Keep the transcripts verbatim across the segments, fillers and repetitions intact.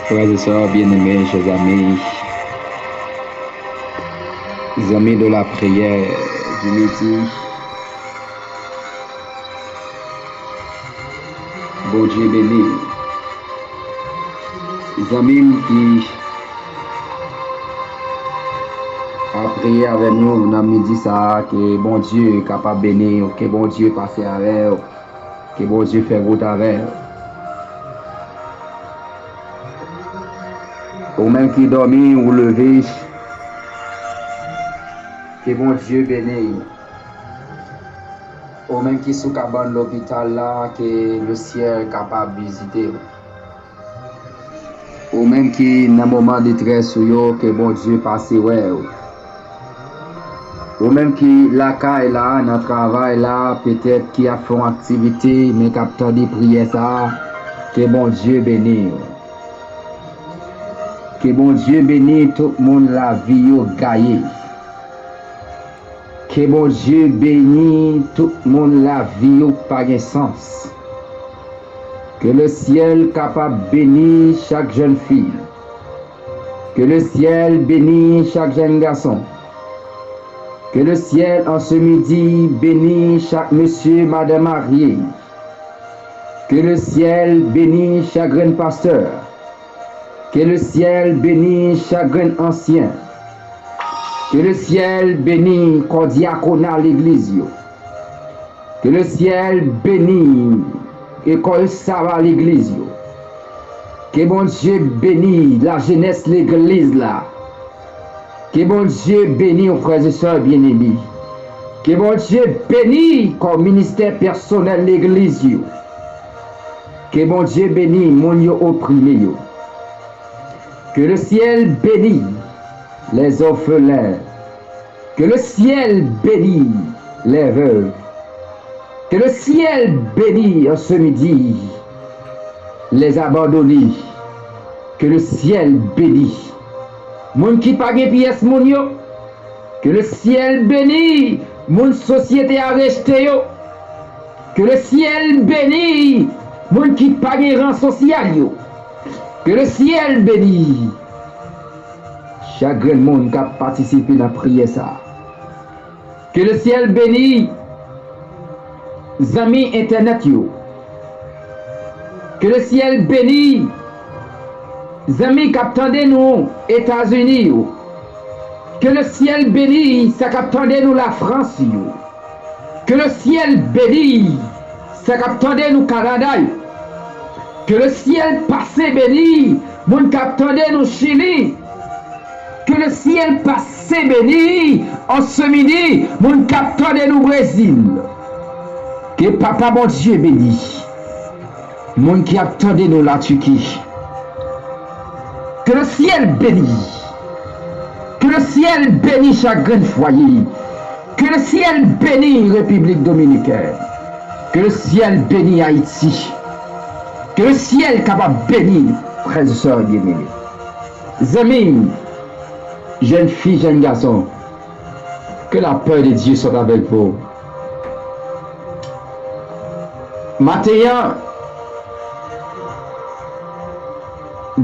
Frères et sœurs bien-aimés, chers amis, amis de la prière du midi, Bondye beni. Zanmi m ki ap priye avè nou nan midi sa a, ke Bondye kapab beni w, ke Bondye pase avè w, ke Bondye fè wout avè w. Ou menm ki dòmi, ou leve, ke Bondye beni w. Ou menm ki sou kabann lopital la, ke lesyèl kapab vizite w. Ou menm ki nan moman detrès ou yo, ke Bondye pase wè w. Ou menm ki lakay la, nan travay la, petèt ki ap fè yon aktivite, men k ap tande priyè sa a, ke Bondye beni w. Ke Bondye beni tout moun lavi yo gaye. Ke Bondye beni tout moun lavi yo k pa gen sans. Ke lesyèl kapab beni chak jèn fi. Ke lesyèl beni chak jèn gason. Ke lesyèl an se midi beni chak mesye, madanm marye. Ke lesyèl beni chak grenn pastè. Ke lesyèl beni chak grenn ansyen. Ke lesyèl beni kò dyakona legliz yo. Ke lesyèl beni e kò esklav a legliz yo. Ke Bondye beni lajenès legliz la. Ke Bondye beni w, frè e sè byeneme. Ke Bondye beni kò ministè pèsonèl legliz yo. Ke Bondye beni moun yo oprime yo. Que le ciel bénisse les orphelins. Que le ciel bénisse les veuves. Que le ciel bénisse en ce midi les abandonnés. Que le ciel bénisse moun ki pa gen pyès moun yo. Que le ciel bénisse moun sosyete a rejte yo. Que le ciel bénisse moun ki pa gen ran sosyal yo. Que le ciel bénisse chak grenn moun k ap patisipe nan priyè sa a. Que le ciel bénisse zanmi entènèt yo. Que le ciel bénisse zanmi k ap tande nou Etazini yo. Que le ciel bénisse sa k ap tande nou Lafrans yo. Que le ciel bénisse sa k ap tande nou Kanada yo. Que le ciel pase beni moun k ap tande nou Chili. Que le ciel pase beni en ce midi moun k ap tande nou Brezil. Ke Papa Bondye beni moun ki ap tande nou Latiki. Que le ciel bénisse. Que le ciel bénisse chak grenn fwaye. Que le ciel bénisse République Dominicaine. Que le ciel bénisse Haïti. Que le ciel kapab beni frè e sè byeneme. Zanmi m, jèn fi, jèn gason, que la paix de Dieu soit avec vous. Maten an,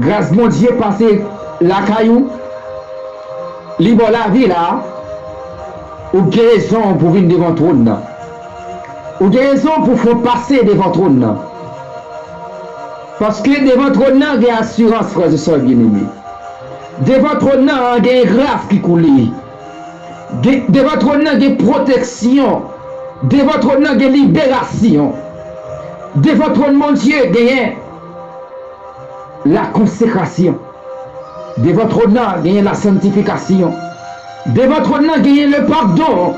gras Bondye pase lakay ou, li ba w lavi la, ou gen rezon pou vin devan twòn nan. Ou gen rezon pou fè w pase devan twòn nan. Paske devan twòn nan gen asirans, frè e sè byeneme. Devan twòn nan gen gras ki koule. Gen, devan twòn nan gen pwoteksyon. Devan twòn nan gen liberasyon. Devan twòn Bondye genyen lakonsekrasyon. Devan twòn nan genyen lasantifikasyon. Devan twòn nan genyen lepadon.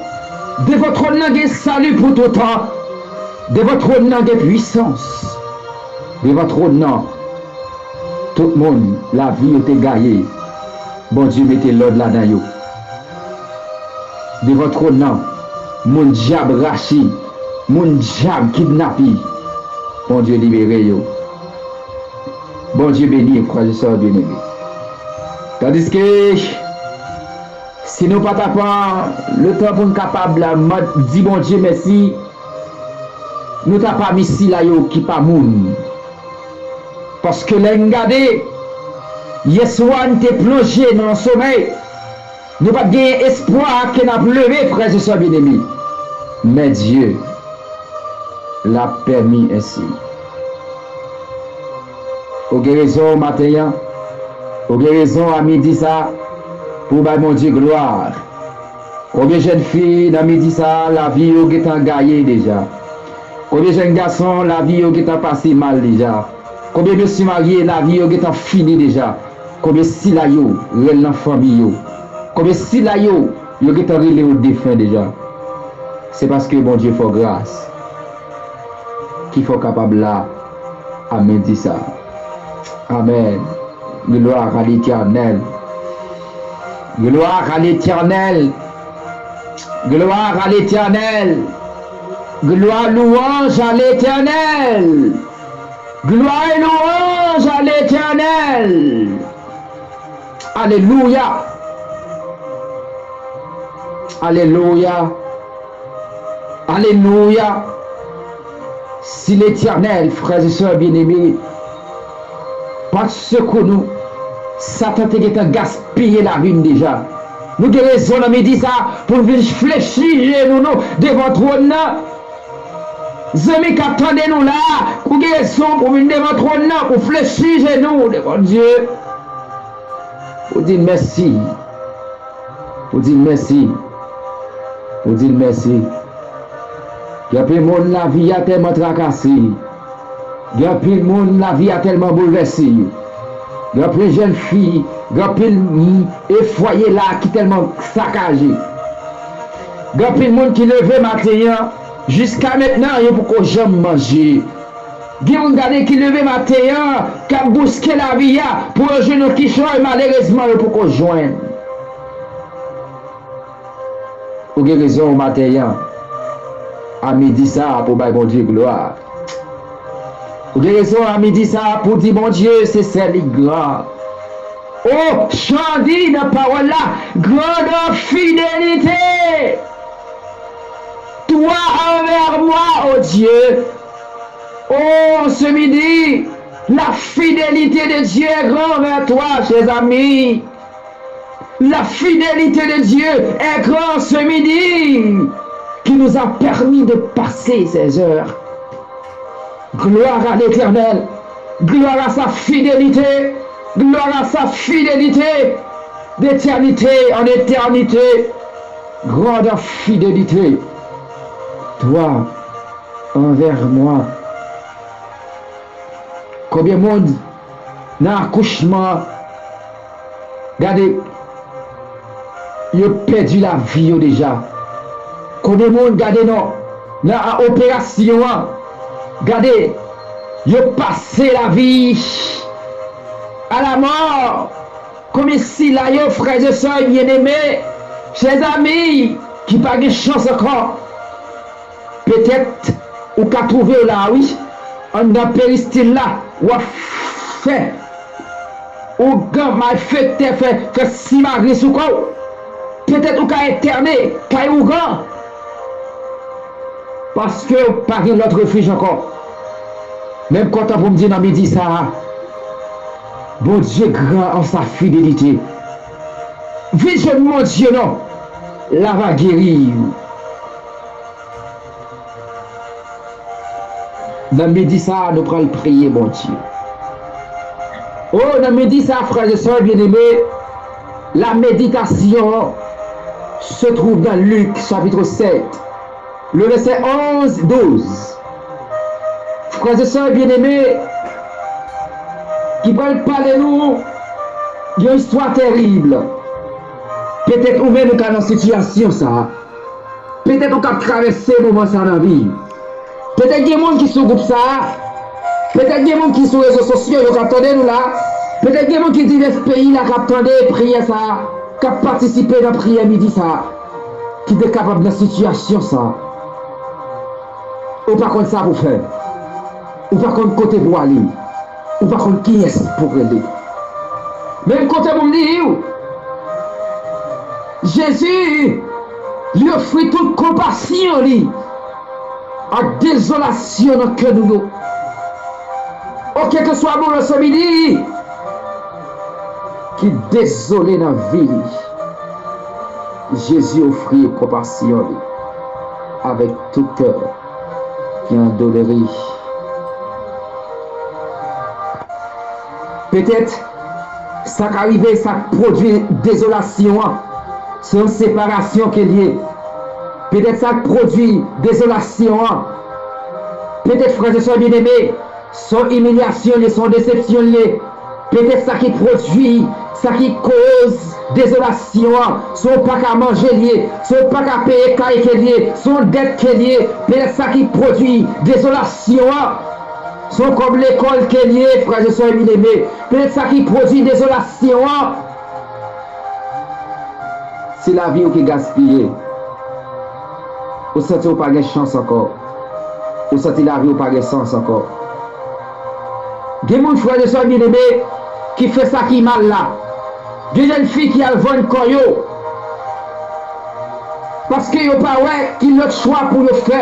Devan twòn nan gen sali pou toutan. Devan twòn nan gen pwisans. Devan twòn nan, tout moun lavi yo te gaye, Bondye mete lòd ladan yo. Devan twòn nan, moun dyab rache, moun dyab kidnape, Bondye libere yo. Bondye beni frè e sè byeneme. Tandiske si nou pa ta pran letan pou n kapab la, di Bondye mèsi, nou ta pami sila yo ki pa moun. Paske lè n gade, Yèswa, n te plonje nan somèy. Nou pa t genyen espwa ke n ap leve, frè e sè byeneme. Men Dye, l ap pèmi ensi. Ou gen rezon maten an. Ou gen rezon a midi sa a pou w bay Bondye glwa. Konbyen jèn fi nan midi sa a, lavi yo gentan gaye deja? Konbyen jèn gason, lavi yo gentan pase mal deja? Konbyen mesye marye, lavi yo gentan fini deja? Konbyen sila yo, rèl nan fanmi yo? Konbyen sila yo, yo gentan rele yo defen deja? Se paske Bondye fè w gras ki fè w kapab la a midi sa a. Amèn. Gloire à l'Éternel. Gloire à l'Éternel. Gloire à l'Éternel. Gloire, louange à l'Éternel. Gloire et louange à l'Éternel. Alelouya. Alelouya. Alelouya. Si Letènèl, frè e sè byeneme, pa t sekou nou, Satan te gentan gaspiye lavi n deja. Nou gen rezon nan midi sa a pou n vin flechi jenou nou devan twòn nan. Zanmi k ap tande nou la a, ou gen rezon pou w vin devan twòn nan, pou w flechi jenou w devan Dye. Pou w di l mèsi. Pou w di l mèsi. Pou w di l mèsi. Gen anpil moun lavi a tèlman trakase. Gen anpil moun lavi a tèlman boulvèse. Gen anpil jèn fi, gen anpil m- e fwaye la ki tèlman sakaje. Gen anpil moun ki leve maten an, jiska mentnan yo poko janm manje. Gen moun gade ki leve maten an, k ap bouske lavi a pou yo jwenn yon kichòy, malerezman yo poko jwenn. Ou gen rezon maten an, a midi sa a pou w bay Bondye glwa. Ou gen rezon a midi sa a pou w di Bondye se sèl li gran. O, chan di nan pawòl la, grandeur fidélité, toi envers moi, ô Dieu. Oh, ce midi, la fidélité de Dieu est grande envers toi, chers amis. La fidélité de Dieu est grande ce midi, qui nous a permis de passer ces heures. Gloire à l'Éternel. Gloire à sa fidélité. Gloire à sa fidélité. D'éternité en éternité. Grande fidélité. Toi envers moi. Konbyen moun nan akouchman an, gade, yo pèdi lavi yo deja? Konbyen moun, gade non, nan operasyon an, gade, yo pase lavi a la mò? Konbyen sila yo, frè e sè byeneme, chè zami, ki pa gen chans ankò? Petèt ou ka twouve w la, wi, anndan peristil la, w ap fè ougan, malfektè fè, fè simagrè sou kò w. Petèt ou ka entène kay ougan, paske w pa gen lòt refij ankò. Men m kontan pou m di nan midi sa a, Bondye gran an sa fidelite. Vin jwenn Bondye non, l ava geri w. Nan midi sa a, nou pral priye Bondye. O, nan midi sa a, frè e sè byeneme, la meditasyon se twouve nan Lik, chapitre sept, le verset onze, douze. Frè e sè byeneme, ki pral pale nou yon istwa terib. Petèt ou menm ou ka nan sitiyasyon sa a. Petèt ou k ap travèse moman sa nan vi w. Petèt gen moun ki sou gwoup sa a. Petèt gen moun ki sou rezo sosyo yo k ap tande nou la. Petèt gen moun ki divès peyi la k ap tande priyè sa a, k ap patisipe nan priyè midi sa a, ki te kapab nan sitiyasyon sa a. Ou pa konn sa pou fè. Ou pa konn kote pou ale. Ou pa konn kiyès pou rele. Men kote pou m di w, Jezi, li ofri tout konpasyon li ak dezolasyon nan kè nou yo. O, kèlkeswa moman sa midi, ki dezole nan vi li, Jezi ofri konpasyon li avèk tout kè ki andolori. Petèt, sa ka rive, sa k pwodui dezolasyon an, se yon separasyon ke l ye. Petèt, sa k pwodui dezolasyon an, petèt, frè e sè byeneme, se yon imilyasyon li ye, se yon desepsyon li ye. Petèt sa ki pwodui, sa ki koz dezolasyon an, se w pa ka manje li ye, se w pa ka peye kay ke li ye, se yon dèt ke li ye. Petèt sa ki pwodui dezolasyon an, se yon kòb lekòl ke li ye, frè e sè byeneme. Petèt sa ki pwodui dezolasyon an, se lavi w ki gaspiye. Ou santi w pa gen chans ankò. Ou santi lavi w pa gen sans ankò. Gen moun, frè e sè byeneme, ki fè sa ki mal la. Gen jèn fi ki al vann kò yo paske yo pa wè ki lòt chwa pou yo fè.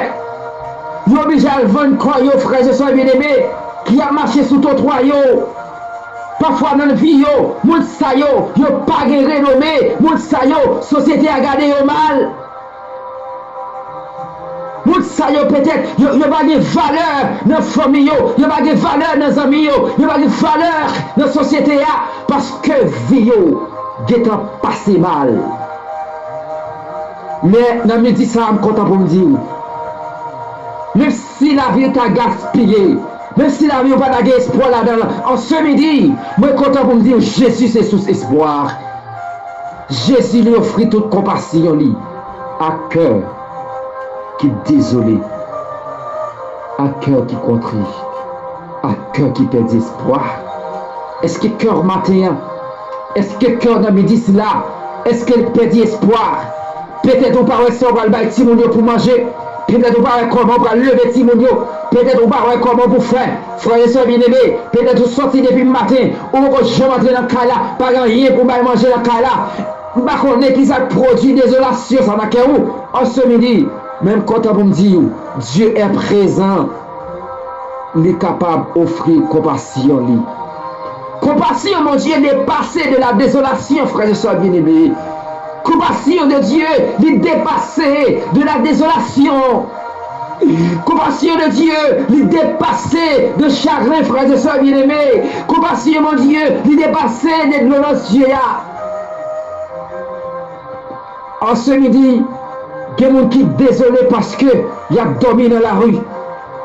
Yo oblije al vann kò yo, frè e sè byeneme, ki ap mache sou twotwa yo. Pafwa nan vi yo, moun sa yo, yo pa gen renome. Moun sa yo, sosyete a gade yo mal. Moun sa yo, petèt, yo, yo pa gen valè nan fanmi yo, yo pa gen valè nan zanmi yo, yo pa gen valè nan sosyete a, paske vi yo gentan pase mal. Men nan midi sa a, m kontan pou m di w, menm si lavi w ta gaspiye, menm si lavi w pa ta gen espwa ladan l, an se midi, mwen kontan pou m di w, Jezi se sous espwa. Jezi li ofri tout konpasyon li a kè ki dezole, a kè ki kontri, a kè ki pèdi espwa. Èske kè w maten an, èske kè w nan midi sila, èske l pèdi espwa? Petèt ou pa wè sa w pral bay timoun yo pou manje. Petèt ou pa wè kòman w pral leve timoun yo. Petèt ou pa wè kòman pou fè. Frè e sè byeneme, petèt ou sòti depi maten, ou poko janm antre nan kay la, pa gen anyen pou bay manje nan kay la. M pa konnen kisa k pwodui dezolasyon sa nan kè ou an se midi, men m kontan pou m di w, Dieu est présent. Li kapab ofri konpasyon li. Konpasyon Bondye depase de la dezolasyon, frè e sè byeneme. Konpasyon de Dye, li depase de la dezolasyon. Konpasyon de Dye, li depase de chagren, frè e sè byeneme. Konpasyon Bondye, li depase de dlo nan zye a. An se midi, gen moun ki dezole paske y ap dòmi nan lari.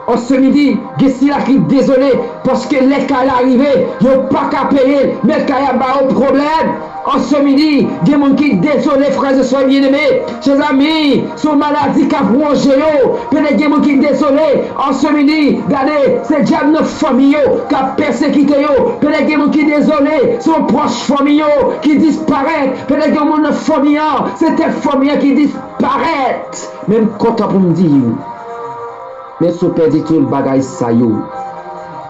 An se midi, gen sila ki dezole paske lè kay la rive, yo pa ka peye l, men kay ap ba yo pwoblèm. An se midi, gen moun ki dezole, frè e sè byeneme. Chèzami, se yon maladi k ap wonje yo. Petèt gen moun ki dezole. An se midi, gade, se dyab nan fanmi yo k ap pèsekite yo. Petèt gen moun ki dezole, se yon pwòch fanmi yo ki disparèt. Petèt gen moun nan fanmi an, se tèt fanmi an ki disparèt. Men m kontan pou m di w, men si w pèdi tout bagay sa yo,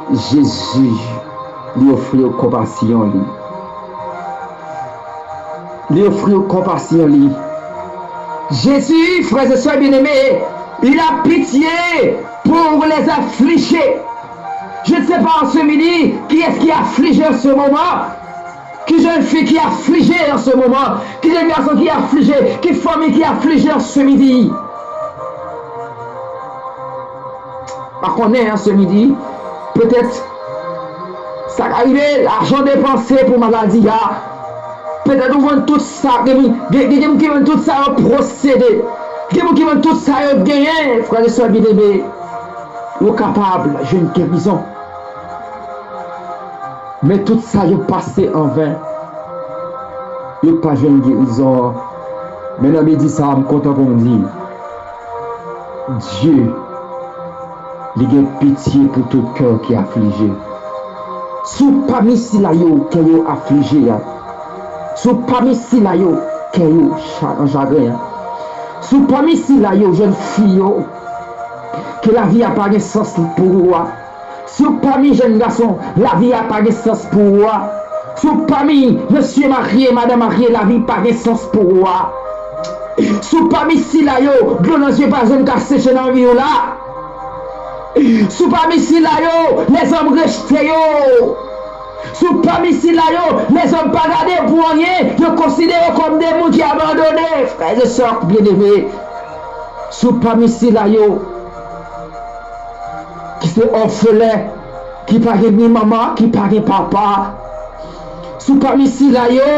Jezi, li ofri w konpasyon li. Li ofri w konpasyon li. Jezi, frè e sè byeneme, il a pitié pour les affligés. Je ne sais pas en ce midi qui est-ce qui est affligé en ce moment. Ki jèn fi ki aflije an se moman? Ki jèn gason ki aflije? Ki fanmi ki aflije an se midi? Pa konnen an se midi. Petèt, sa ka rive, lajan depanse pou maladi a. Petèt ou vann tout sa, gen, gen, gen moun ki vann tout sa yo posede. Gen moun ki vann tout sa yo genyen, frè e sè byeneme. Ou kapab jwenn gerizon. Men tout sa yo pase anven. Yo pa jwenn gerizon an. Men nan midi sa a, m kontan pou m di, Dye, li gen pitye pou tout kè ki aflije. Si w pami sila yo kè yo aflije a, si w pami sila yo kè yo cha-, an chagren an, si w pami sila yo, jèn fi yo, ke lavi a pa gen sans pou ou a, si w pami jèn gason, lavi a pa gen sans pou ou a. Si w pami mesye marye, madanm marye, lavi pa gen sans pou ou a. Si w pami sila yo, dlo nan zye pa janm ka seche nan vi w la. Si w pami sila yo, lèzòm rejte yo. Si Pami sila yo, lèzòm pa gade pou anyen, yo konsidere yo kòm de moun ki abandone. Frè e sè byeneme, si w pami sila yo ki se òfelen, ki pa gen ni manman, ki pa gen papa, si w pami sila yo,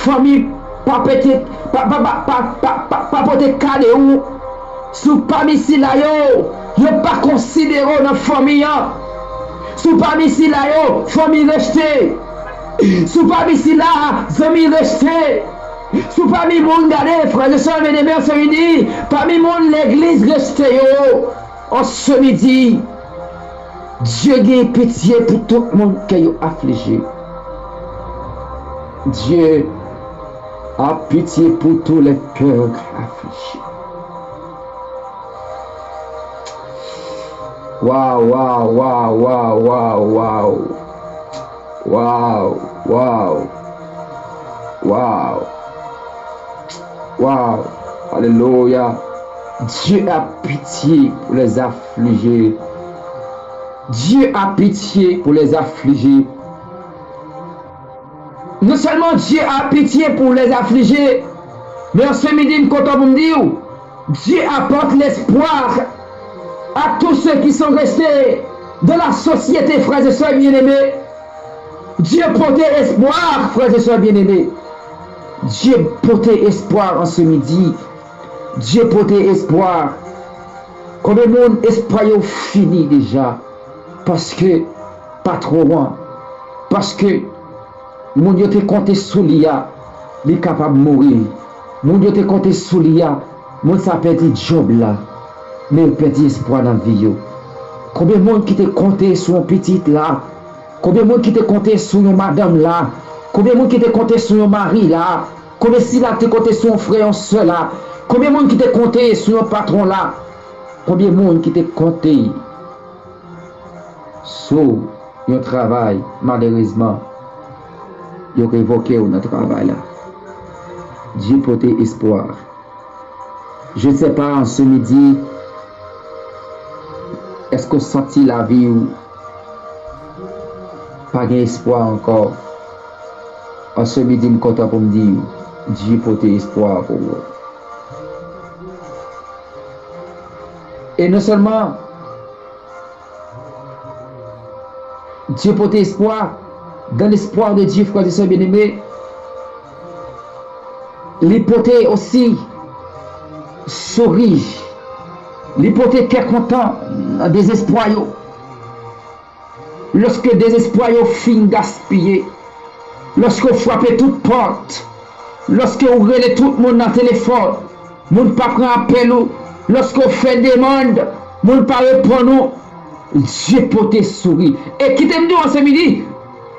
fanmi pa pete, pa, pa, pa, pa, pa, pa, pa pote kade ou, si w pami sila yo, yo pa konsidere w nan fanmi an. Si w pami sila yo, fanmi rejte. Si w pami sila, zanmi rejte. Si w pami moun, gade, frè e sè byeneme, an se midi, pami moun legliz rejte yo, an se midi, Dye gen pitye pou tout moun kè yo aflije. Dieu a pitié pour tous les cœurs affligés. Waw, waw, waw, waw, waw, waw. Waw, waw. Waw. Waw. Alelouya. Dieu a pitié pour les affligés. Dieu a pitié pour les affligés. Non sèlman Dye a pitye pou les affligés, men an se midi m kontan pou m di w, Dieu apporte l'espoir à tous ceux qui sont restés dans la société, frères et sœurs bien-aimés. Dye pote espwa, frè e sè byeneme. Dye pote espwa an se midi. Dye pote espwa. Konbyen moun espwa yo fini deja? Paske patwon an, paske moun yo te konte sou li a, li kapab mouri. Moun yo te konte sou li a, moun sa pèdi djòb la. Men yo pèdi espwa nan vi yo. Konbyen moun ki te konte sou yon pitit la? Konbyen moun ki te konte sou yon madanm la? Konbyen moun ki te konte sou yon mari la? Konbyen sila te konte sou yon frè, yon sè la? Konbyen moun ki te konte sou yon patwon la? Konbyen moun ki te konte sou yon travay, malerezman, yo revoke w nan travay la? Dye pote espwa. Je sais pas, an se midi, èske w santi lavi w pa gen espwa ankò? An se midi, m kontan pou m di w, Dye pote espwa pou ou. E non sèlman Dye pote espwa, dans l'espoir de Dieu, frè e sè byeneme, li pote osi souri, li pote kè kontan nan dezespwa yo. Lòske dezespwa yo fin gaspiye, lòske w frape tout pòt, lòske w rele tout moun nan telefòn, moun pa pran apèl ou, lòske w fè demann, moun pa reponn ou, Dye pote souri. E kite m di w an se midi,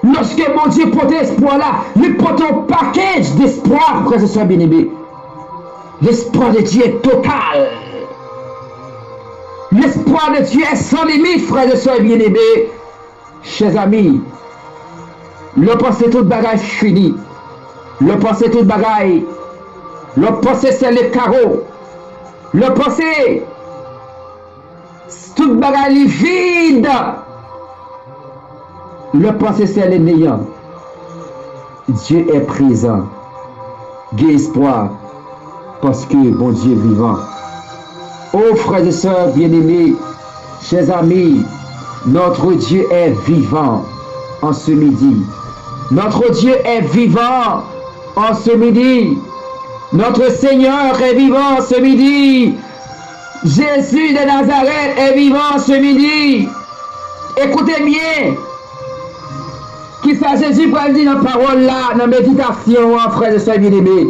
lòske Bondye pote espwa la, li pote yon pakèj despwa, frè e sè byeneme. L'espoir de Dieu est total. L'espoir de Dieu est sans limite, frè e sè byeneme. Chè zanmi, lè w panse tout bagay fini, lè w panse tout bagay, lè w panse syèl e kawo, lè w panse tout bagay li vid, lè w panse syèl e neyan, Dieu est présent. Gen espwa, paske Bondye vivan. O frè e sè byeneme, chè zanmi, notre Dieu est vivant en ce midi. Notre Dieu est vivant en ce midi. Notre Seigneur est vivant en ce midi. Jésus de Nazareth est vivant en ce midi. Écoutez bien. Kisa Jezi pral di nan pawòl la, nan meditasyon an, frè e sè byeneme?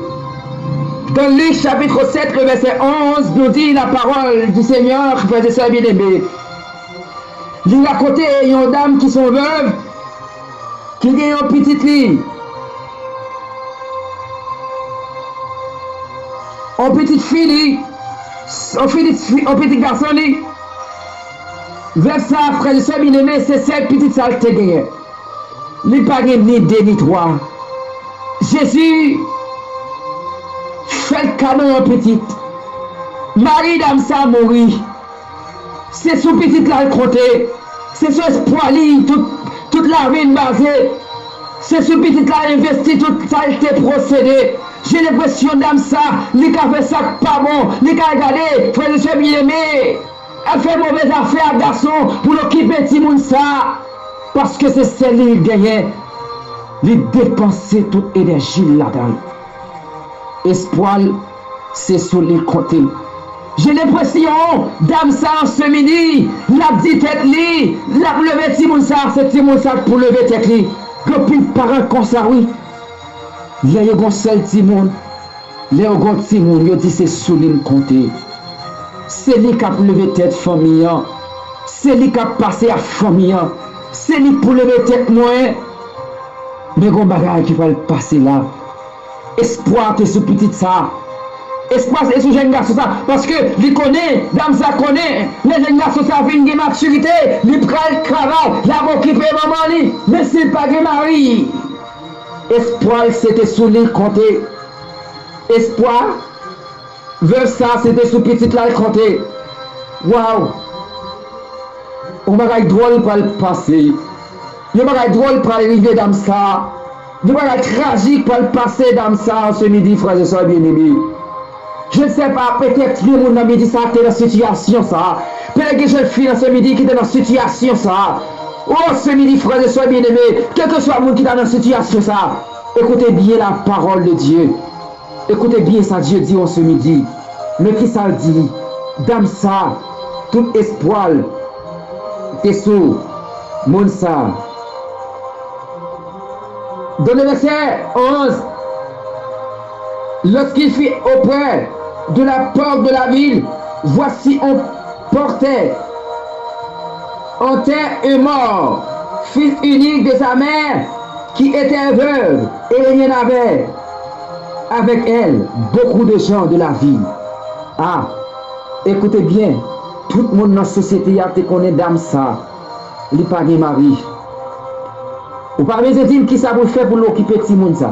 Dans Luc chapitre sept, le verset onze, nous dit la parole du Seigneur, frè e sè byeneme. Li rakonte yon dam ki se yon vèv, ki gen yon pitit li, yon pitit fi li, yon pitit fi, yon pitit gason li. Vèv sa, frè e sè byeneme, se sèl pitit sa l te genyen. Li pa gen ni de ni twa. Jezi fè l kado yon pitit. Mari dam sa mouri. Se sou pitit la l konte. Se sou espwa li tout, Tout lavi l baze, se sou pitit la envesti tout sa l te posede. J'ai l'impression dam sa, li ka fè sa k pa bon, li ka gade, frè e sè byeneme, al fè move zafè ak gason pou l okipe timoun sa, paske se sèl li l genyen, li depanse tout enèji l ladan l. Espwa l, se sou li l konte. J'ai l'impression dam sa an se midi, l ap di tèt li, l ap leve timoun sa, se timoun sa k pou leve tèt li. Gen anpil paran konsa wi. Lè yo gon sèl timoun, lè yo gon timoun, yo di se sou li m konte. Se li k ap leve tèt fanmi an. Se li k ap pase ak fanmi an. Se li k pou leve tèt mwen. Men gon bagay ki pral pase la. Espwa te sou pitit sa. Espwa te sou jèn gason sa. Paske li konnen, dam sa konnen, lè jèn gason sa vin gen matirite, li pral travay, l ap okipe manman li. Men si l pa gen mari, espwa l se te sou li l konte. Espwa vèv sa se te sou pitit la l konte. Waw! Yon bagay dwòl pral pase. Yon bagay dwòl pral rive dam sa. Yon bagay trajik pral pase dam sa an se midi, frè e sè byeneme. Je ne sais pas, petèt gen moun nan midi sa te nan sitiyasyon sa. Petèt gen jèn fi nan se midi ki te nan sitiyasyon sa. O se midi, frè e sè byeneme, kèlkeswa moun ki ta nan sitiyasyon sa, écoutez bien la parole de Dieu. Écoutez bien sa Dieu dit en ce midi. Men ki sa l di? Dam sa, tout espwa l te sou moun sa. Dans le verset onze, lorsqu'il fut auprès de la porte de la ville, voici on portait en terre un mort, fils unique de sa mère, qui était veuve, et il y en avait avec elle beaucoup de gens de la ville. Ah, écoutez bien, tout moun nan sosyete a te konnen dam sa, li pa gen mari. Ou pa bezwen di m kisa pou l fè pou l okipe timoun sa.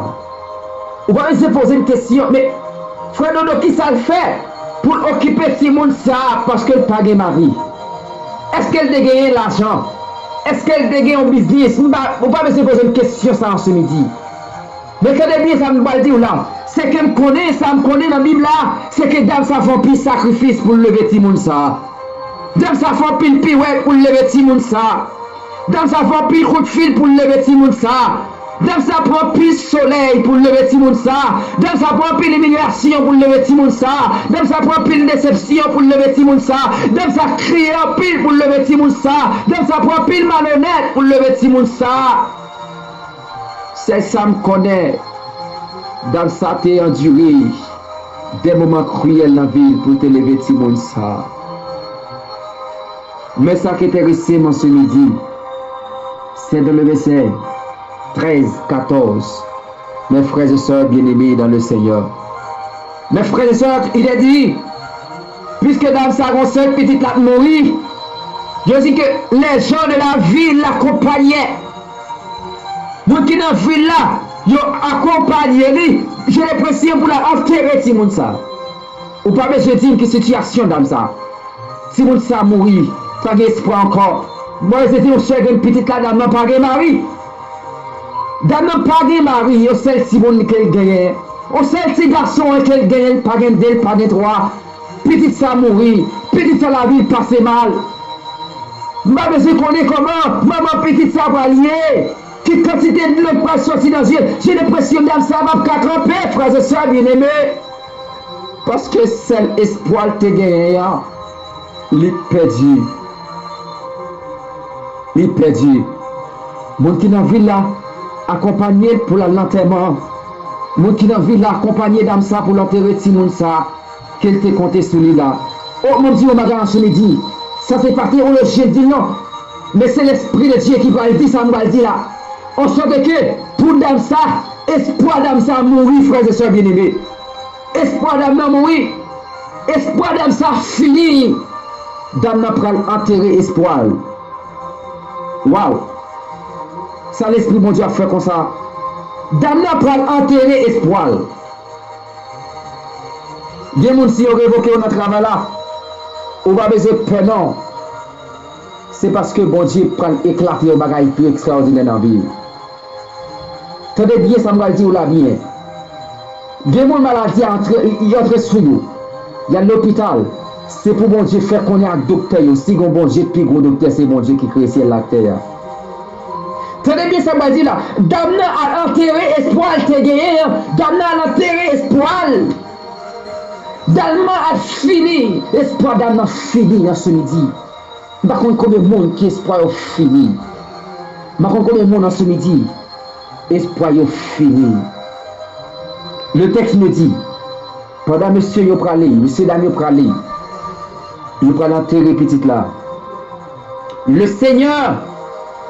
Ou pa bezwen poze m kesyon, men frè Dodo, kisa l fè pou l okipe timoun sa paske l pa gen mari? Èske l te genyen lajan? Èske l te gen yon biznis? M pa, ou pa bezwen poze m kesyon sa an se midi. Men tande byen sa m pral di w la. Se ke m konnen, sa m konnen nan Bib la, se ke dam sa fè anpil sakrifis pou l leve timoun sa. Dam sa fè anpil piwèt pou l leve timoun sa. Dam sa fè anpil kout fil pou l leve timoun sa. Dam sa pran anpil solèy pou l leve timoun sa. Dam sa pran anpil imilyasyon pou l leve timoun sa. Dam sa pran anpil desepsyon pou l leve timoun sa. Dam sa kriye anpil pou l leve timoun sa. Dam sa pran anpil malonèt pou l leve timoun sa. Sèl sa m konnen, dam sa te andire de moman kriyèl nan vi l pou l te leve timoun sa. Men sa ki enterese m an se midi, se dans le verset treize, quatorze. Mes frères et sœurs bien-aimés dans le Seigneur. Mes frères et sœurs, il est dit, puisque dam sa gon sèl pitit la mouri, yo di ke les gens de la ville l'accompagnaient. Moun ki nan vil la, yo akonpanye li. J'ai l'impression pou l al antere timoun sa. Ou pa bezwen di m ki sitiyasyon dam sa. Timoun sa mouri, pa gen espwa ankò. Mwen se te yon sèl grenn pitit la, dam nan pa gen mari. Dam nan pa gen mari, yon sèl timoun ke l genyen. Yon sèl ti gason ke l genyen, l pa gen de, l pa gen twa. Pitit sa mouri, pitit sa lavi l pase mal. M pa bezwen konnen kòman manman pitit sa pral ye, ki kantite dlo k pral sòti nan zye l. J'ai l'impression dam sa p ap ka kanpe, frè e sè byeneme. Paske sèl espwa l te genyen an, li pèdi. Li pèdi. Moun ki nan vil la akonpanye l pou l al lantèman an. Moun ki nan vil la akonpanye dam sa pou l antere timoun sa ke l te konte sou li la. O, mwen di yon bagay an se midi. Sa se pa teyoloji l di l non. Men se Lespri de Dye ki pral di sa m pral di la. An sòt ke pou dam sa, espwa dam sa mouri, frè e sè byeneme. Espwa dam nan mouri. Espwa dam sa fini. Dam nan pral antere espwa l. Waw! Sa Lespri Bondye ap fè konsa. Dam nan pral antere espwa l. Gen moun, si yo revoke w nan travay la, ou pa bezwen pè non. se paske Bondye pral eklate yon bagay pi ekstraòdinè nan vi w. Tande byen sa m pral di w la byen. Gen moun maladi a antre, y antre sou yo. Y al lopital. Se pou Bondye fè konnen ak doktè yo, si gon Bondye pi gwo doktè, se Bondye ki kreye syèl la ak tè a. Tande byen sa m pral di la. Dam nan al antere espwa l te genyen an. Dam nan al antere espwa l. Dam nan al fini. Espwa dam nan fini an se midi. M pa konn konbyen moun ki espwa yo fini. M pa konn konbyen moun an se midi espwa yo fini. Le texte me dit, pandan mesye yo prale, mesye dam yo prale, yo pral antere pitit la. Le Seigneur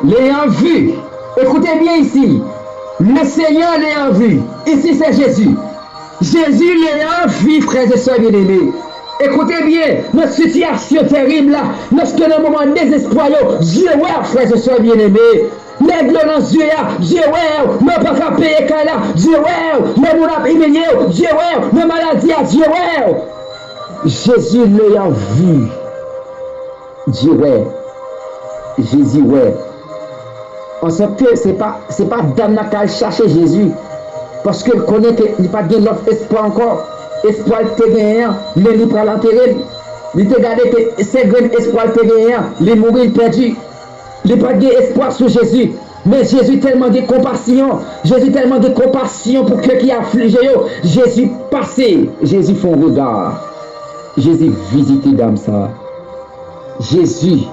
l'ayant vu, écoutez bien ici, le Seigneur l'ayant vu, ici c'est Jésus. Jezi l'ayant vu, frè e sè byeneme. Ekoute byen, nan sitiyasyon tèrib la, lòske nan moman dezespwa yo, Dye wè w, frè e sè byeneme. Lè dlo nan zye a, Dye wè w. Lè w pa ka peye kay la, Dye wè w. Lè moun ap imilye w, Dye wè w. Lè maladi a, Dye wè w. Jezi l'ayant vu. Dye wè. Jezi wè. Ansòt ke se pa, se pa dam nan k al chache Jezi. Paske l konnen ke li pa t gen lòt espwa ankò. Espwa l te genyen an, men li pral antere l. Li te gade ke sèl grenn espwa l te genyen an, li mouri, li pèdi. Li pa t gen espwa sou Jezi. Men Jezi tèlman gen konpasyon. Jezi tèlman gen konpasyon pou kè ki aflije yo. Jezi pase. Jezi fè yon rega. Jezi vizite dam sa a. Jezi,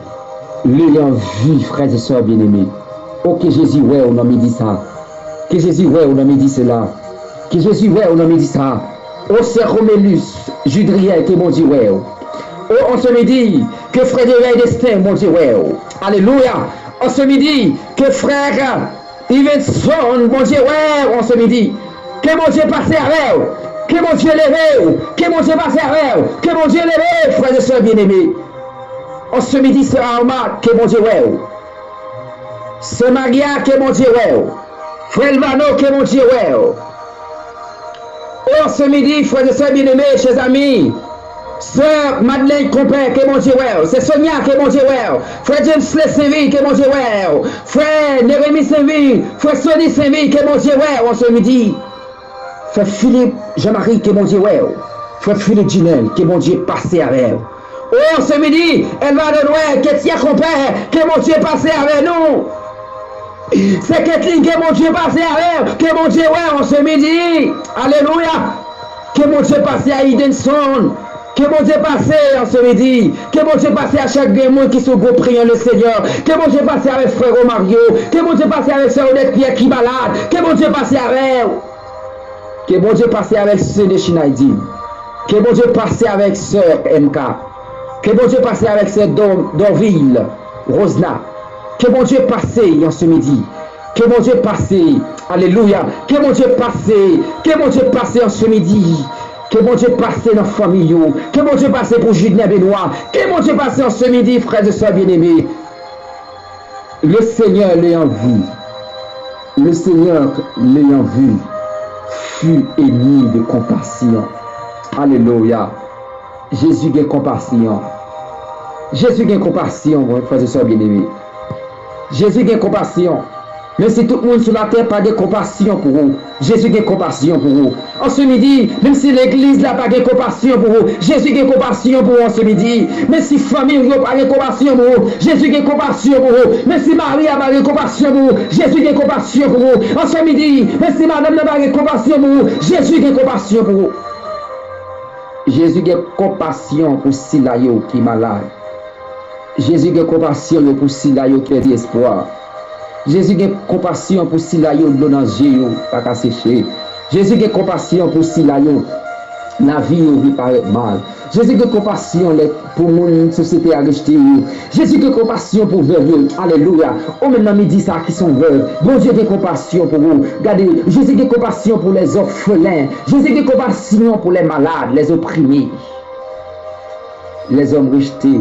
l'ayant vu, frè e sè byeneme. O, ke Jezi wè w nan midi sa. Ke Jezi wè w nan midi sela. Ke Jezi wè w nan midi sa. O, sè Romélus Judriel, ke Bondye wè w. O, an se midi, ke frè Derèy Destin, Bondye wè w. Alelouya. An se midi, ke frè Ivenson, Bondye wè w an se midi. Ke Bondye pase avè w. Ke Bondye leve w. Ke Bondye pase avè w. Ke Bondye leve w, frè e sè byeneme. An se midi, sè Alma, ke Bondye wè w. Sè Maria, ke Bondye wè w. Frè Elvano, ke Bondye wè w. O, an se midi, frè e sè byeneme, chè zami. Sè Madeleine Konpè, ke Bondye wè w. Sè Sonia, ke Bondye wè w. Frè James Lesenvil, ke Bondye wè w. Frè Neremi Senvil, frè Sony Senvil, ke Bondye wè w an se midi. Frè Philippe Jean-Marie, ke Bondye wè w. Frè Philippe Junel, ke Bondye pase avè w. O, an se midi, Elvado Noël, Ketia Konpè, ke Bondye pase avè nou. Sè Kathleen, ke Bondye pase avè w, ke Bondye wè w an se midi. Alelouya. Ke Bondye pase a Idenson. Ke Bondye pase an se midi. Ke Bondye pase a chak grenn moun ki sou gwoup Prions le Seigneur. Ke Bondye pase avèk frè Romario. Ke Bondye pase avèk sè Odette Pierre ki malad. Ke Bondye pase avè w. Ke Bondye pase avèk sè Dechinaydin. Ke Bondye pase avèk sè M K. Ke Bondye pase avèk sè Dor- Dorvil, Rosna. Ke Bondye pase an se midi. Ke Bondye pase, alelouya. Ke Bondye pase, ke Bondye pase an se midi. Ke Bondye pase nan fanmi yo. Ke Bondye pase pou Judnen Benoit. Ke Bondye pase an se midi, frè e sè byeneme. Le Seigneur l'ayant vu, le Seigneur l'ayant vu fut ému de compassion. Alelouya. Jezi gen konpasyon. Jezi gen konpasyon, frè e sè byeneme. Jezi gen konpasyon. Menm si tout moun sou latè pa gen konpasyon pou ou, Jezi gen konpasyon pou ou. An se midi, menm si legliz la pa gen konpasyon pou ou, Jezi gen konpasyon pou ou an se midi. Menm si fanmi w yo pa gen konpasyon pou ou, Jezi gen konpasyon pou ou. Menm si mari a pa gen konpasyon pou ou, Jezi gen konpasyon pou ou. An se midi, menm si madanm nan pa gen konpasyon pou ou, Jezi gen konpasyon pou ou. Jezi gen konpasyon pou sila yo ki malad. Jezi gen konpasyon yo pou sila yo ki pèdi espwa. Jezi gen konpasyon pou sila yo dlo nan zye yo pa ka seche. Jezi gen konpasyon pou sila yo lavi yo vin parèt mal. Jezi gen konpasyon lè pou moun sosyete a rejte yo. Jezi gen konpasyon pou vèv yo. Alelouya. Ou menm nan midi sa ki se yon vèv, Bondye gen konpasyon pou ou. Gade, Jezi gen konpasyon pou lèzòfelen. Jezi gen konpasyon pou lè malad, lè oprime. Les hommes rejetés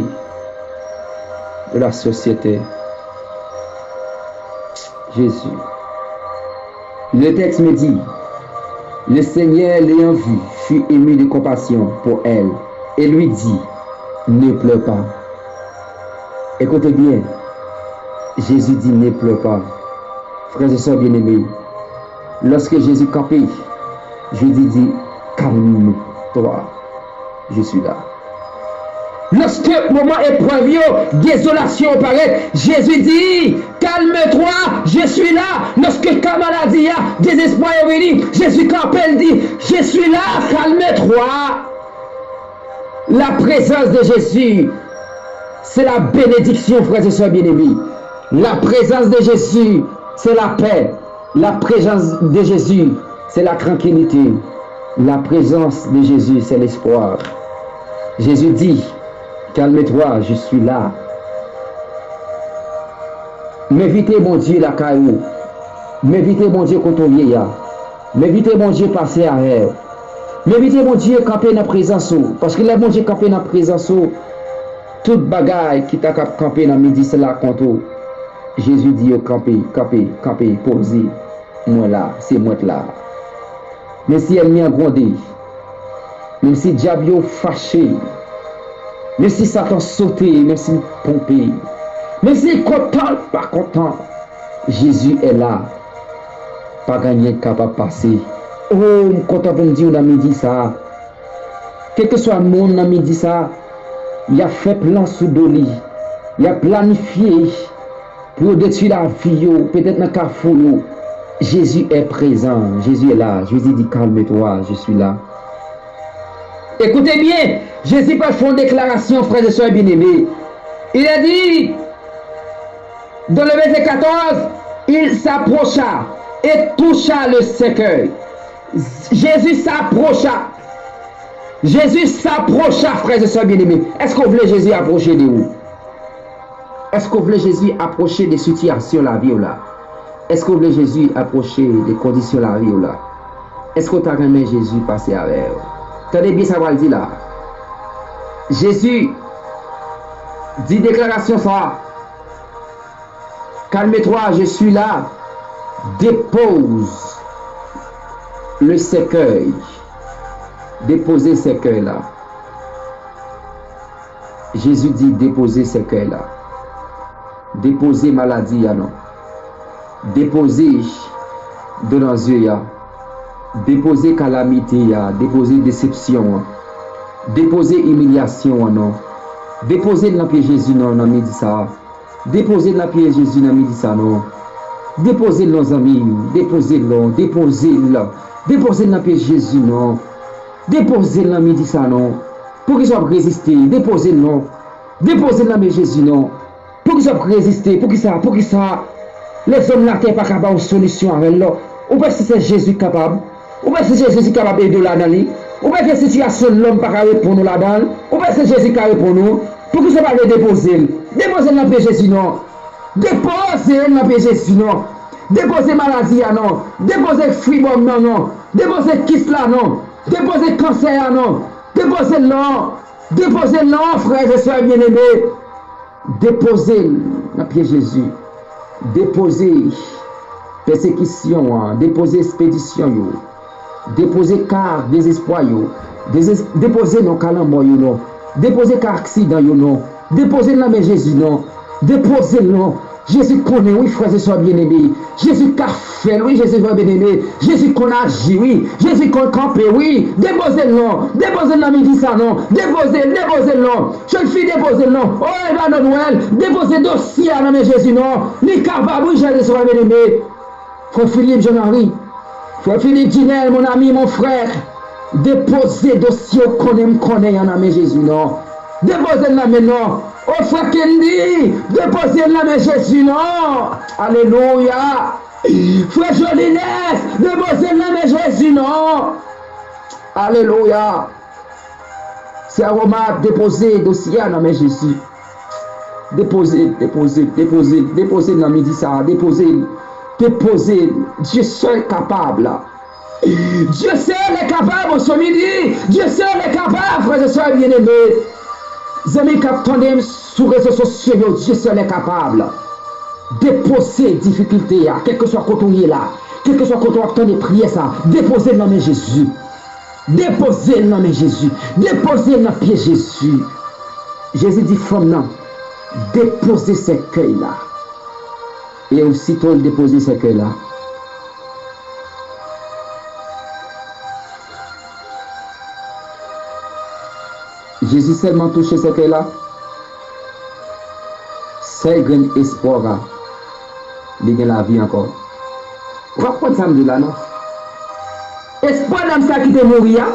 de la société. Jésus. Le texte me dit, le Seigneur l'ayant vu fut ému de compassion pour elle et lui dit, ne pleure pas. Écoutez bien, Jésus dit, ne pleure pas. Frères et sœurs bien-aimés, lorsque Jésus campait, Jésus dit, calme-toi, je suis là. Lòske moman eprèv yo, dezolasyon yo parèt, Jezi di, calme-toi, je suis là. Lòske ka maladi a, dezespwa yo vini, Jezi kanpe, l di, je suis là, calme-toi. La présence de Jésus, c'est la bénédiction, frères et sœurs bien-aimés. La présence de Jésus, c'est la paix. La présence de Jésus, c'est la tranquillité. La présence de Jésus, c'est l'espoir. Jésus dit, calme-toi, je suis là. M envite Bondye lakay ou. M envite Bondye kote w ye a. M envite Bondye pase avè w. M envite Bondye kanpe nan prezans ou. Paske lè Bondye kanpe nan prezans ou, tout bagay ki ta kab kanpe nan midi sila kont ou, Jezi di yo, kanpe, kanpe, kanpe, poze. Mwen la, se mwen k la. Menm si ènmi an gwonde, menm si dyab yo fache, menm si Satan sote, menm si l ponpe, menm si l kontan, l pa kontan, Jezi è la. Pa gen anyen k kapab pase. O, m kontan pou m di w nan midi sa a, kèlkeswa moun nan midi sa a, y ap fè plan sou do li, y ap planifye pou yo detwi lavi yo, petèt nan kafou yo. Jésus est présent, Jésus est là. Jésus dit, calme-toi, je suis là. Écoutez bien, Jésus pral fè yon deklarasyon, frères et sœurs bien-aimés. Il a dit, dans le verset quatorze, il s'approcha et toucha le cercueil. Jésus s'approcha. Jésus s'approcha, frères et sœurs bien-aimés. Èske w vle Jezi apwoche de ou? Èske w vle Jezi apwoche de sitiyasyon lavi w la? Èske w vle Jezi apwoche de kondisyon lavi w la? Èske w ta renmen Jezi pase avè w? Tande byen sa m pral di la. Jezi di deklarasyon sa a. Calme-toi, je suis là. Dépose le cercueil. Depoze sèkèy la. Jezi di, depoze sèkèy la. Depoze maladi a non. Depoze do nan zye a. Depoze kalamite a. Depoze desepsyon an. Depoze imilyasyon an non. Depoze l nan pye Jezi non, nan midi sa a. Depoze l nan pye Jezi nan midi sa non. Depoze l non zanmi m, depoze l non, depoze l. Depoze l nan pye Jezi non. Depoze l nan midi sa non. Poukisa w ap reziste? Depoze l non. Depoze l nan men Jezi non. Poukisa w ap reziste? Poukisa? Poukisa lèzòm latè pa ka ba w solisyon avè l? Ou panse se Jezi k kapab? Ou panse Jezi kapab ede w ladan li? Ou panse sitiyasyon lòm pa ka reponn ou ladan l? Ou panse Jezi ka reponn ou? Poukisa w pa vle depoze l? Depoze l nan pye Jezi non. Depoze l nan pye Jezi non. Depoze maladi a non. Depoze fibwòm nan non. Depoze kis la non. Depoze kansè a non. Depoze l non. Depoze l non, frères et sœurs bien-aimés. Depoze l nan pye Jezi. Depoze pèsekisyon an. Depoze espedisyon yo. Depoze ka dezespwa yo. Dezes- depoze non ka lanmò yo non. Depoze ka aksidan yo non. Depoze l nan men Jezi non. Depoze l non. Jezi konnen wi, frères et sœurs bien-aimés. Jezi ka fè l wi, Jezi frè byeneme. Jezi konn aji wi. Jezi konn kanpe wi. Depoze l non. Depoze l nan midi sa non. Depoze l, depoze l non. Jèn fi, depoze l non. O Emmanuel Noël, depoze dosye a nan men Jezi non. Li kapab wi, Jezi frè byeneme. Frè Philippe Jean Marie, frè Philippe Jinel, mon ami, mon frè, depoze dosye w konnen m konnen an nan men Jezi non. Depoze l nan men non. O frè Kendy, depoze l nan men Jezi non. Alelouya. Frè Jolines, depoze l nan men Jezi non. Alelouya. Sè Roma, depoze dosye a nan men Jezi. Depoze, depoze, depoze, depoze nan midi sa a, depoze, depoze. Dieu seul capable. Dieu seul est capable, ce midi. Dieu seul est capable, frères et sœurs bien-aimés. Zanmi k ap tande m sou rezo sosyo yo, Dieu seul est capable. Depoze difikilte a, kèlkeswa kote w ye la, kèlkeswa kote w ap tande priyè sa, depoze l nan men Jezi. Depoze l nan men Jezi. Depoze l nan pye Jezi. Jezi di fanm nan, Depoze sèkèy la. E osito l depoze sèkèy la, Jezi sèlman touche sèkèy la, sèl grenn espwa li gen lavi ankò. Ou pa konprann sa m di la non. Espwa dam sa ki te mouri a,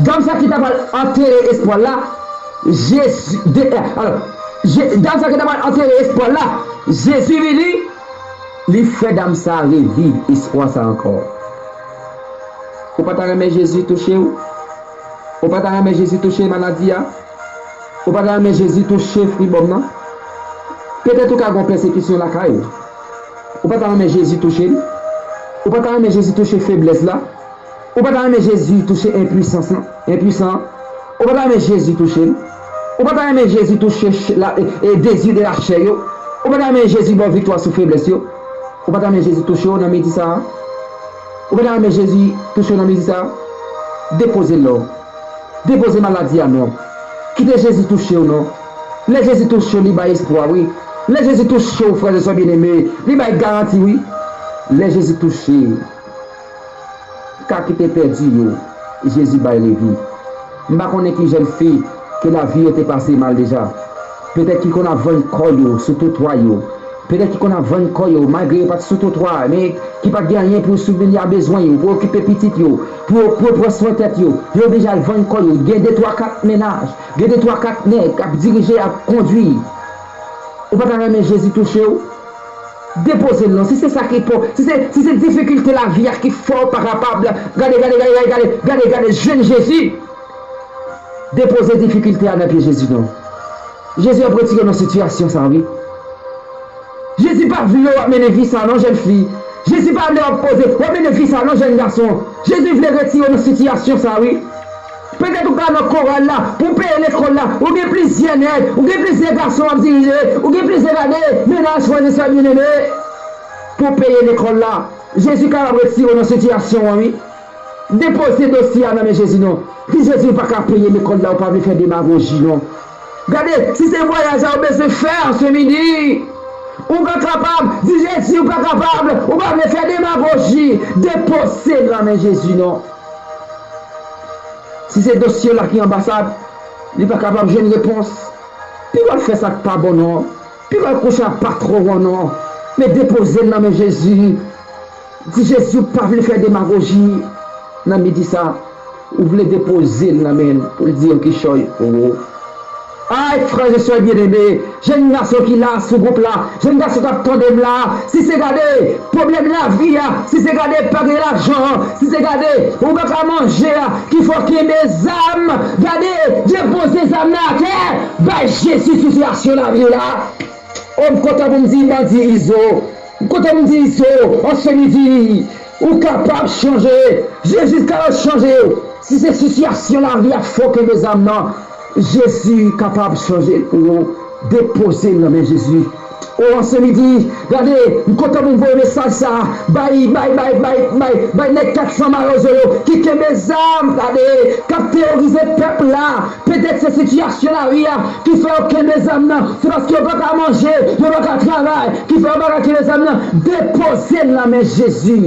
dam sa ki ta pral antere espwa la, Jezi, de, alò, Je, dam sa ki ta pral antere espwa la, Jezi vini, li fè dam sa reviv espwa sa ankò. Ou pa ta renmen Jezi touche w? Ou pa ta renmen Jezi touche maladi a? Ou pa ta renmen Jezi touche fribòm nan? Petèt ou ka gen pèsekisyon lakay ou. Ou pa ta renmen Jezi touche l? Ou pa ta renmen Jezi touche feblès la? Ou pa ta renmen Jezi touche enpwisans lan? Enpwisan an? Ou pa ta renmen Jezi touche l? Ou pa ta renmen Jezi touche ch- la, e, e, dezi de lachè yo? Ou pa ta renmen Jezi ba w viktwa sou feblès yo? Ou pa ta renmen Jezi touche w nan midi sa a? Ou pa ta renmen Jezi touche w nan midi sa a? Depoze l non. Depoze maladi a non. Kite Jezi touche w non. Lè Jezi touche w, li bay espwa wi. Lè Jezi touche w, frè e sè byeneme, li bay garanti wi. Lè Jezi touche w, ka ki te pèdi yo, Jezi bay revi. M pa konnen ki jèn fi ke lavi yo te pase mal deja. Petèt ki konn ap vann kò yo sou twotwa yo. Petèt ki konn ap vann kò yo, malgre yo pa t sou twotwa, men ki pa t gen anyen pou yo sibvini a bezwen yo, pou yo okipe pitit yo, pou yo, pou yo pran swen tèt yo. Yo oblije al vann kò yo. Gen de twa kat mennaj, gen de twa kat nèg k ap dirije, ap kondui. Ou pa ta renmen Jezi touche w? Depoze l non. Si se sa ki po, si se, si se difikilte lavi a ki fè w pa kapab, gade, gade, gade, gade, gade, gade, gade, jwenn Jezi. Depoze difikilte a nan pye Jezi non. Jezi ap retire w nan sitiyasyon sa wi. Jezi pa vle w ap mennen vi sa non, jèn fi. Jezi pa vle w ap poze, w ap mennen vi sa non, jèn gason. Jezi vle retire w nan sitiyasyon sa wi. Petèt ou ka nan koral la, pou w peye lekòl la, ou gen plizyè nèg, ou gen plizyè gason w ap dirije, ou gen plizyè gade, mennaj frè e sè byeneme, pou w peye lekòl la. Jezi kapab retire w nan sitiyasyon an wi. Depoze dosye a nan men Jezi non. Di Jezi ou pa ka peye lekòl la, ou pa vle fè demagoji non. Gade, si se vwayaj a ou bezwen fè an se midi, ou pa kapab, di Jezi ou pa kapab, ou pa vle fè demagoji, depoze l nan men Jezi non. Si se dosye w la ki anbasad, li pa kapab jwenn repons, pi mal fè sa k pa bon non. Pi mal kouche ak patwon w an non. Men depoze l nan men Jezi. Di Jezi ou pa vle fè demagoji nan midi sa. Ou vle depoze l nan men l pou l di yon kichòy pou ou. Ay, frè e sè byeneme, jèn gason ki la sou gwoup la, jèn gason k ap tande m la, si se gade pwoblèm lavi a, si se gade pa gen lajan an, si se gade ou pa ka manje a, ki fè w kenbe zam, gade, depoze zam nan atè, bay Jezi sitiyasyon lavi w la. O, m kontan pou m di bandi Izo. M kontan pou m di Izo, an se midi, ou kapab chanje. Jezi kapab chanje w. Si se sitiyasyon lavi a fè w kenbe zam nan, Jezi kapab chanje l pou ou. Depoze l nan men Jezi. O, an se midi, gade, m kontan pou m voye mesaj sa a. Bay, bay, bay, bay, bay, bay nèg kat san mawozo yo ki kenbe zam, gade, k ap teworize pèp la. Petèt se sitiyasyon lavi a ki fè yo kenbe zam nan. Se paske yo pa ka manje, yo pa ka travay, ki fè yo pa ka kenbe zam nan. Depoze l nan men Jezi.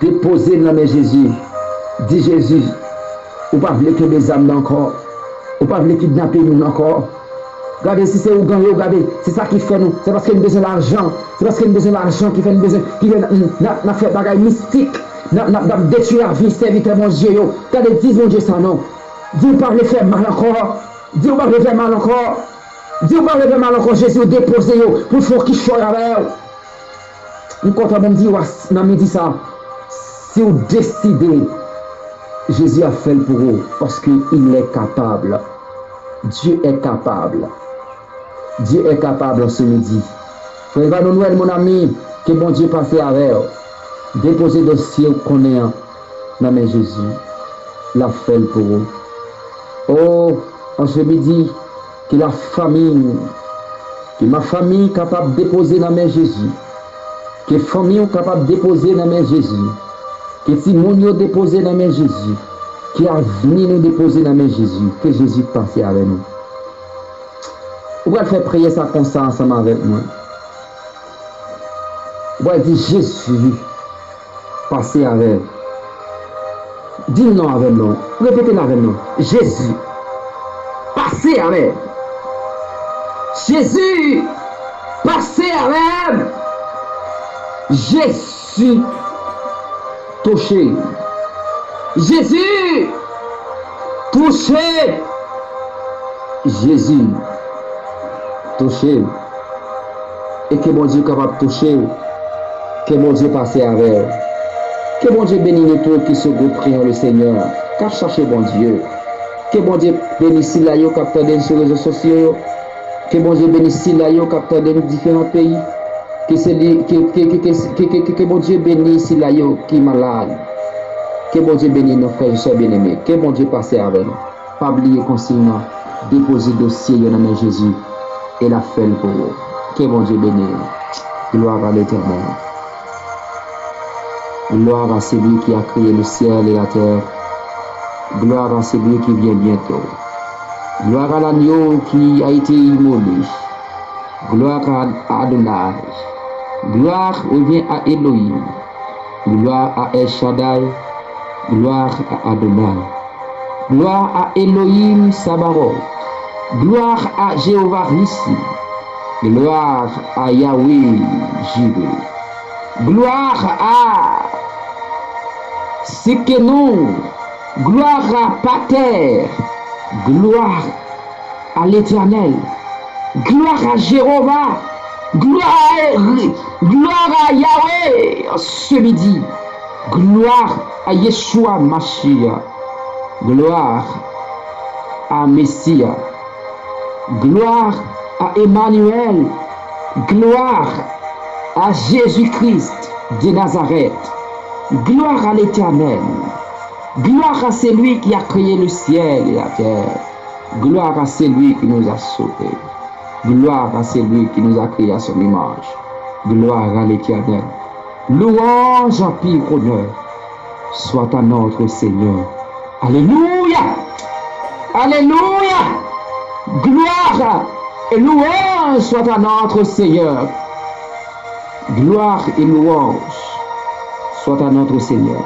Depoze l nan men Jezi. Di Jezi, ou pa vle kenbe zam nan ankò. Ou pa vle kidnape moun ankò. Gade, si se ougan yo, gade, se sa ki fè nou. Se paske n bezwen lajan. Se paske n bezwen lajan ki fè n bezwen, ki fè n, n, n, n ap fè bagay mistik. N ap, n ap, n ap detwi lavi sèvitè Bondye yo. Gade, di Bondye sa non. Di ou pa vle fè mal ankò. Di ou pa vle fè mal ankò. Di ou pa vle fè mal ankò. Jezi, ou depoze yo pou l fè yon kichòy avè w. M kontan pou m di w nan midi sa, si w deside, Jezi ap fè l pou ou, paske il est capable. Dieu est capable. Dieu est capable an se midi. Frè Evano Nwèl, mon ami, ke Bondye pase avè w. Depoze dosye w konnen an nan men Jezi. L ap fè l pou ou. O, an se midi, ke la famiy, ke ma famille kapab depoze nan men Jezi. Ke fanmi w kapab depoze nan men Jezi. Ke timoun yo depoze nan men Jezi. Ke avni nou depoze nan men Jezi. Ke Jezi pase avè nou. Ou pral fè priyè sa konsa ansanm avèk mwen. Ou pral di, Jezi, pase avè m. Di l non avè m non. Repete l avè m non. Jezi, pase avè m. Jezi, pase avè m. Jezi, touche. Jezi, touche. Jezi, touche. E ke Bondye kapab touche w. Ke Bondye pase avè w. Ke Bondye beni nou tout ki sou gwoup Prions le Seigneur, k ap chache Bondye. Ke Bondye beni sila yo k ap tande n sou rezo sosyo yo. Ke Bondye beni sila yo k ap tande n diferan peyi. Ke se li, ke, ke, ke, ke, ke, ke, ke, ke Bondye beni sila yo ki malad. Ke Bondye beni nou, frè e sè byeneme. Ke Bondye pase avè nou. Pa bliye konsiy nan, depoze dosye yo nan men Jezi, e l ap fè l pou ou. Ke Bondye beni w. Gloire à l'Éternel. Gloire à celui qui a créé le ciel et la terre. Gloire à celui qui vient bientôt. Gloire à l'agneau qui a été immolé. Gloire à Adonai. Gloire revient à Elohim. Gloire à El Shaddai. Gloire à Adonai. Gloire à Elohim Sabaoth. Gloire à Jéhovah Nissi. Gloire à Yahweh Jireh. Gloire à Tsidkenu. Gloire à Pater. Gloire à l'Éternel. Gloire à Jéhovah. Gloire à, gloire à Yahweh ce midi. Gloire à Yeshua Mashiach. Gloire à Messie. Gloire à Emmanuel. Gloire à Jésus-Christ de Nazareth. Gloire à l'Éternel. Gloire à celui qui a créé le ciel et la terre. Gloire à celui qui nous a sauvés. Gloire à celui qui nous a créés à son image. Gloire à l'Éternel. Louange, empire, honneur soit à notre Seigneur. Alléluia. Alléluia. Gloire et louange soit à notre Seigneur. Gloire et louange soit à notre Seigneur.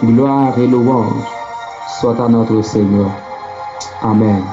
Gloire et louange soit à notre Seigneur. Amen.